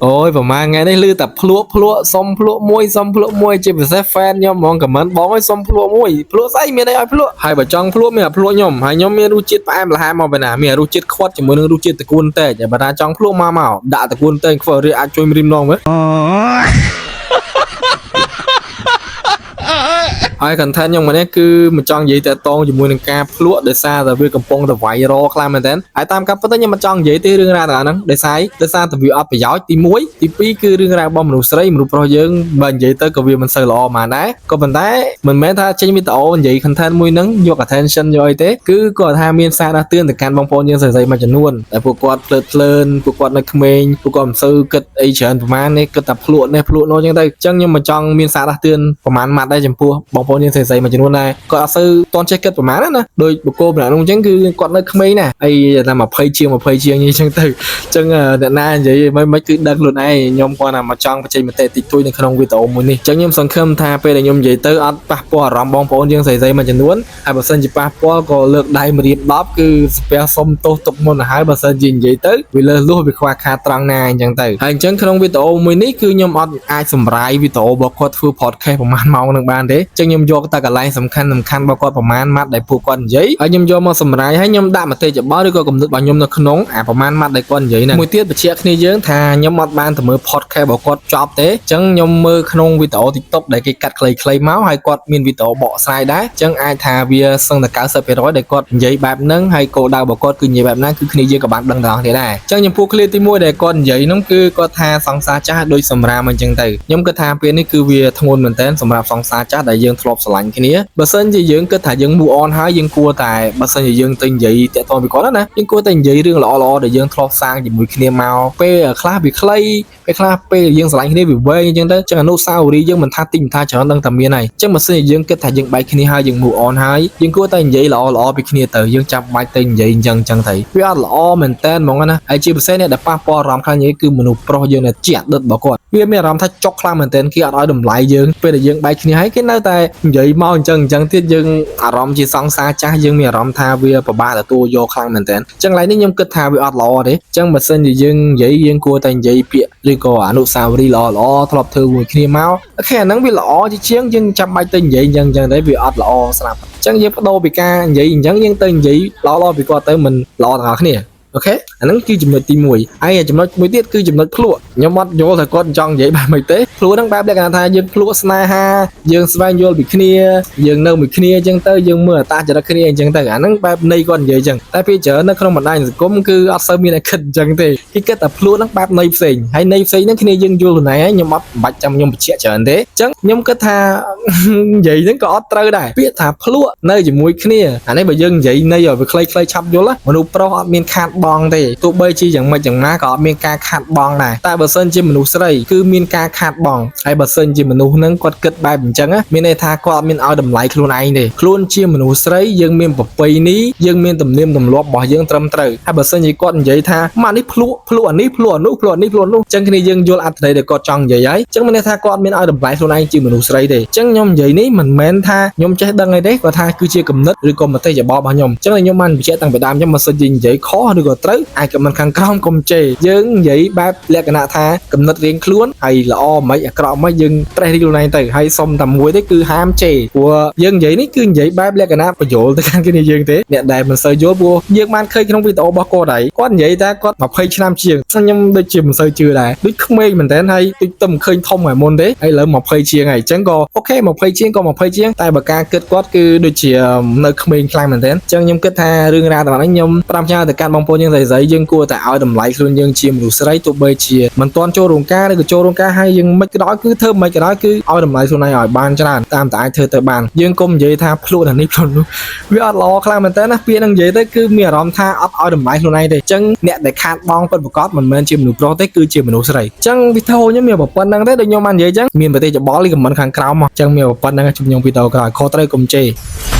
អូយប្រហែលថ្ងៃនេះឮតែភ្លក់ភ្លក់សុំភ្លក់មួយសុំភ្លក់មួយជាពិសេស fan ខ្ញុំហ្មង comment បងអើយសុំភ្លក់មួយភ្លក់ស្អីមានអីឲ្យភ្លក់ហើយបើចង់ភ្លក់មានតែភ្លក់ខ្ញុំហើយខ្ញុំមានរសជាតិផ្អែមល្ហែមមកពីណាមានរសជាតិខ្វិតជាមួយនឹងរសជាតិតកួនតែបើថាចង់ភ្លក់មកមកដាក់តកួនតែខ្វិតឬអាចជួយរីមឡងមើល ហើយ content ខ្ញុំម្នាក់គឺមិនចង់និយាយតាក់ទងជាមួយនឹងការភ្លក់ដោយសារតែវាកំពុងតែ viral ខ្លាំងមែនទែនហើយតាមការពិតទៅខ្ញុំមិនចង់និយាយទេរឿងរ៉ាវទាំងអស់ហ្នឹងដោយសារតែវាអត់ប្រយោជន៍ទី1ទី2គឺរឿងរ៉ាវរបស់មនុស្សស្រីមនុស្សប្រុសយើងបើនិយាយទៅក៏វាមិនសូវល្អហ្មងដែរក៏ប៉ុន្តែមិនមែនថាចេញវីដេអូនិយាយ content មួយហ្នឹងយក attention យកអីទេគឺគាត់ថាមានសារដាស់តឿនទៅកាន់បងប្អូនយើងស្រីៗមួយចំនួនតែពួកគាត់ភ្លើតភ្លើនពួកគាត់នៅក្មេងពួកគាត់មិនសូវគិតអីច្រើនប្រហែលនេះគិតតែភ្លក់នេះភ្លក់នោះអញ្ចឹងទៅអញ្ចឹងខ្ញុំមិនចង់មានសារដាស់តឿនប្រហែលម៉ាត់ដែរចំពោះបងប្អូនយើងស្រីៗមួយចំនួនដែរគាត់អត់សូវតន់ចេះគិតប្រហែលណាដោយបុគ្គលម្នាក់នោះអញ្ចឹងគឺគាត់នៅក្មេងណាស់អីតែ20ជាង20ជាងអញ្ចឹងទៅអញ្ចឹងអ្នកណានិយាយមិនមិនគឺដឹងខ្លួនឯងខ្ញុំគាត់ថាមកចង់បញ្ចេញមតិតិចតួចនៅក្នុងវីដេអូមួយនេះអញ្ចឹងខ្ញុំសង្ឃឹមថាពេលដែលខ្ញុំនិយាយទៅអត់ប៉ះពាល់អារម្មណ៍បងប្អូនយើងស្រីៗមួយចំនួនហើយបើសិនជាប៉ះពាល់ក៏លើកដៃមករៀប10គឺស្ពះសុំទោសទុកមុនទៅហើយបើសិនជានិយាយទៅវាលើសលួសវាខ្វះខាតត្រង់ណាអញ្ចឹងទៅហើយអញ្ចឹងក្នុងវីដេអូមួយនេះគឺខ្ញុំអត់អាចសម្រាយវីដេអូរបស់គាត់ធ្វើ podcast ប្រហែលម៉ោងនឹងបានទេអញ្ចឹងខ្ញុំយកតែកន្លែងសំខាន់សំខាន់របស់គាត់ប្រហែលម៉ាត់ដែលពួកគាត់និយាយហើយខ្ញុំយកមកសម្រាយហើយខ្ញុំដាក់មតិយោបល់ឬក៏គំនិតរបស់ខ្ញុំនៅក្នុងអាប្រហែលម៉ាត់ដែលគាត់និយាយហ្នឹងមួយទៀតបញ្ជាក់គ្នាយើងថាខ្ញុំអត់បានទៅមើល podcast របស់គាត់ចប់ទេអញ្ចឹងខ្ញុំមើលក្នុងវីដេអូ TikTok ដែលគេកាត់ខ្លីៗមកហើយគាត់មានវីដេអូបកស្រាយដែរអញ្ចឹងអាចថាវាសឹងតែ90%ដែលគាត់និយាយបែបហ្នឹងហើយគោលដៅរបស់គាត់គឺនិយាយបែបណាគឺគ្នាយើងក៏បានដឹងទាំងអស់គ្នាដែរអញ្ចឹងចំពោះឃ្លាទី1ដែលគាត់និយាយហ្នឹងគឺគាត់ថាសង្សារចាស់ដូចសម្រាមអញ្ចឹងទៅខ្ញុំគិតថាពេលនេះគឺវាធ្ងន់មែនទែនសម្រាប់សង្សារចាស់ដែលយើងធ្លាប់ស្រឡាញ់គ្នាបើសិនជាយើងគិតថាយើង move on ហើយយើងគួរតែបើសិនជាយើងទៅនិយាយតាក់ទងពីគាត់ណាយើងគួរតែនិយាយរឿងល្អៗដែលយើងធ្លាប់សាងជាមួយគ្នាមកពេលខ្លះវាខ្លីពេលខ្លះពេលយើងស្រឡាញ់គ្នាវាវែងអញ្ចឹងទៅអញ្ចឹងអនុស្សាវរីយ៍យើងមិនថាតិចមិនថាច្រើនដឹងតែមានហើយអញ្ចឹងបើសិនជាយើងគិតថាយើងបែកគ្នាហើយយើង move on ហើយយើងគួរតែនិយាយល្អៗពីគ្នាទៅយើងចាំបាច់ទៅនិយាយអញ្ចឹងអញ្ចឹងទៅវាអត់ល្អមែនតើហ្មងណាហើយជាពិសេសអ្នកដែលប៉ះពាល់អារម្មណ៍ខ្លាំងនេះគឺមនុស្សប្រុសយើងដែលជាអតីតរបស់គាត់វាមានអារម្មណ៍ថាចុកខ្លាំងមែនទែនគេអត់ឲ្យតម្លៃយើងពេលដែលយើងបែកគ្នាហើយគេនៅតែនិយាយមកអញ្ចឹងអញ្ចឹងទៀតយើងអារម្មណ៍ជាសង្សារចាស់យើងមានអារម្មណ៍ថាវាពិបាកទទួលយកខ្លាំងមែនទែនអញ្ចឹងឡើយនេះខ្ញុំគិតថាវាអត់ល្អទេអញ្ចឹងបើសិនជាយើងនិយាយយើងគួរតែនិយាយពាក្យឬក៏អនុស្សាវរីយ៍ល្អល្អធ្លាប់ធ្វើមួយគ្នាមក OK អាហ្នឹងវាល្អជាជាងយើងចាំបាច់ទៅនិយាយអញ្ចឹងអញ្ចឹងទៅវាអត់ល្អស្រាប់អញ្ចឹងយើងបដូរពីការនិយាយអញ្ចឹងយើងទៅនិយាយល្អល្អពីគាត់ទៅមិនល្អទាំងអស់គ្នា OK អាហ្នឹងគឺចំណុចទី1ហើយចំណុចមួយទៀតគឺចំណុចភ្លក់ខ្ញុំអត់យល់ថាគាត់ចង់និយាយបែបម៉េចទេភ្លក់ហ្នឹងបែបលក្ខណៈថាយើងភ្លក់ស្នេហាយើងស្វែងយល់ពីគ្នាយើងនៅមួយគ្នាអញ្ចឹងទៅយើងមើលអត្តចរិតគ្នាអញ្ចឹងទៅអាហ្នឹងបែបនៃគាត់និយាយអញ្ចឹងតែពេលច្រើននៅក្នុងបណ្ដាញសង្គមគឺអត់សូវមានអ្នកគិតអញ្ចឹងទេគេគិតតែភ្លក់ហ្នឹងបែបនៃផ្សេងហើយនៃផ្សេងហ្នឹងគ្នាយើងយល់ខ្លួនឯងហើយខ្ញុំអត់បាច់ចាំខ្ញុំបញ្ជាក់ច្រើនទេអញ្ចឹងខ្ញុំគិតថា និយាយហ្នឹងក៏អត់ត្រូវដែរពាក្យថាភ្លក់នៅជាមួយគ្នាអានេះបើយើងនិយាយនៃឲ្យវាខ្លីៗឆាប់យល់ណាមនុស្សប្រុសអត់មានខាតបង់ទេទោះបីជាយ៉ាងម៉េចយ៉ាងណាក៏អត់មានការខាតបង់ដែរតែបើសិនជាមនុស្សស្រីគឺមានការខាតបង់ហើយបើសិនជាមនុស្សហ្នឹងគាត់គិតបែបអញ្ចឹងណាមានន័យថាគាត់អត់មានឲ្យតម្លៃខ្លួនឯងទេខ្លួនជាមនុស្សស្រីយើងមានប្រពៃណីយើងមានទំនៀមទម្លាប់របស់យើងត្រឹមត្រូវហើយបើសិនជាគាត់និយាយថាម៉ានេះភ្លក់ភ្លក់អានេះភ្លក់អានោះភ្លក់អានេះភ្លក់អានោះអញ្ចឹងគ្នាយើងយល់អត្ថន័យដែលគាត់ចង់និយាយហើយអញ្ចឹងមានន័យថាគាត់អត់មានឲ្យតម្លៃខ្លួនឯងជាមនុស្សស្រីទេអញ្ចឹងខ្ញុំនិយាយនេះមិនមែនថាខ្ញុំចេះដឹងអីទេគាត់ថាគឺជាគំនិតឬក៏មតិយោបល់របស់ខ្ញុំអញ្ចឹងខ្ញុំបានបញ្ជាក់តាំងពីដើមខ្ញុំមិនសិនជានិយាយខុសឬក៏ត្រូវអាច comment ខាងក្រោមកុំជេរយើងនិយាយបែបលក្ខណៈថាគំនិតរៀងខ្លួនហើយល្អមិនអាក្រក់មិនយើងត្រេះរិះខ្លួនឯងទៅហើយសុំតែមួយទេគឺហាមជេរព្រោះយើងនិយាយនេះគឺនិយាយបែបលក្ខណៈបញ្យល់ទៅកាន់គ្នាយើងទេអ្នកដែលមិនសូវយល់ព្រោះយើងបានឃើញក្នុងវីដេអូរបស់គាត់ហើយគាត់និយាយថាគាត់20ឆ្នាំជាងខ្ញុំដូចជាមិនសូវជឿដែរដូចក្មេងមែនតើហើយដូចទៅមិនឃើញធំហើយមុនទេហើយឥឡូវ20ជាងហើយអញ្ចឹងក៏ OK 20ជាងក៏20ជាងតែបើការគិតគាត់គឺដូចជានៅក្មេងខ្លាំងមែនតើអញ្ចឹងខ្ញុំគិតថារឿងរ៉ាវទាំងនេះខ្ញុំផ្ដាំផ្ញើទៅកាន់បងប្អូនយើងស្រីៗយើងគួរតែឲ្យតម្លៃខ្លួនយើងជាមនុស្សស្រីទោះបីជាមិនទាន់ចូលរោងការឬក៏ចូលរោងការហើយយើងមិនក៏ដោយគឺធ្វើមិនក៏ដោយគឺឲ្យតម្លៃខ្លួនឯងឲ្យបានច្រើនតាមតែអាចធ្វើទៅបានយើងកុំនិយាយថាភ្លក់តែនេះភ្លក់នោះវាអត់ល្អខ្លាំងមែនតើណាពាក្យហ្នឹងនិយាយទៅគឺមានអារម្មណ៍ថាអត់ឲ្យតម្លៃខ្លួនឯងទេអញ្ចឹងអ្នកដែលខាតបង់ពិតប្រាកដមិនមែនជាមនុស្សប្រុសទេគឺជាមនុស្សស្រីអញ្ចឹងវីដេអូខ្ញុំមានប៉ុណ្្នឹងទេដូចខ្ញុំបាននិយាយអញ្ចឹងមានប្រទេសច្បល់ comment ខាងក្រោមមកអញ្ចឹងមានប៉ុណ្្នឹងជួបខ្ញុំវីដេអូក្រោយខុសត្រូវកុំជេរ។